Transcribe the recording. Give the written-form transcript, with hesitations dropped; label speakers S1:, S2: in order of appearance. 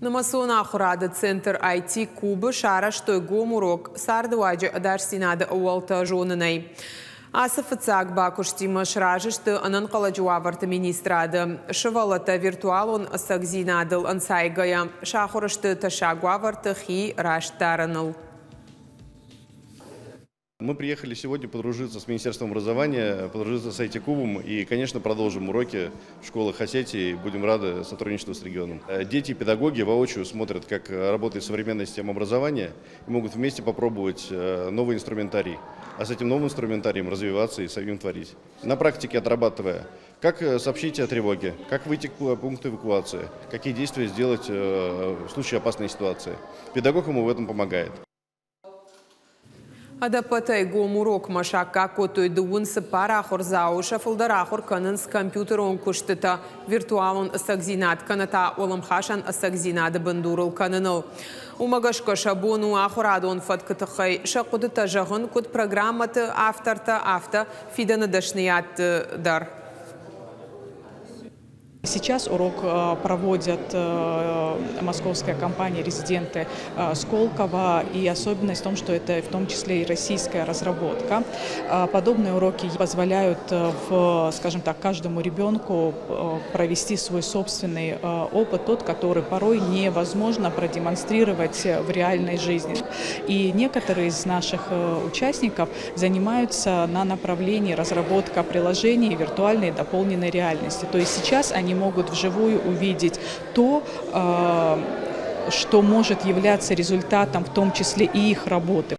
S1: Нымӕцон ахуырады центр IT-кубы сарӕзтой гом урок цардыуаджы ӕдасдзинады ӕууӕлтӕ зонынӕй. Ацы фыццаг бакуыстимӕ сразы сты ӕнӕнхъӕлӕджы уавӕрты министрады. Сывӕллӕттӕ виртуалон ӕцӕгдзинадыл ӕнцайгӕйӕ сахуыр сты тӕссаг уавӕрты хи раст дарыныл.
S2: Мы приехали сегодня подружиться с Министерством образования, подружиться с IT-кубом и, конечно, продолжим уроки в школах Осетии и будем рады сотрудничеству с регионом. Дети и педагоги воочию смотрят, как работает современная система образования, и могут вместе попробовать новый инструментарий. А с этим новым инструментарием развиваться и самим творить. На практике отрабатывая, как сообщить о тревоге, как выйти к пункту эвакуации, какие действия сделать в случае опасной ситуации. Педагог ему в этом помогает.
S1: Ӕдӕппӕтӕй гом урокмӕ саккаг кодтой 34 ахуырдзауы. Сӕ фылдӕр ахуыр кӕнынц компьютерон куыстытӕ виртуалон ӕцӕгдзинад кӕнӕ та уӕлӕмхасӕн ӕцӕгдзинады бындурыл кӕныныл. Уымӕ гӕсгӕ сӕ бон у ахуырадон фӕткы тыххӕй сӕ хъуыдытӕ зӕгъын куыд программӕты автортӕ, афтӕ фидӕны дӕсныйӕдты дӕр.
S3: Сейчас урок проводят московская компания «Резиденты Сколково», и особенность в том, что это в том числе и российская разработка. Подобные уроки позволяют, скажем так, каждому ребенку провести свой собственный опыт, тот, который порой невозможно продемонстрировать в реальной жизни. И некоторые из наших участников занимаются на направлении разработка приложений виртуальной и дополненной реальности. То есть сейчас они могут вживую увидеть то, что может являться результатом в том числе и их работы.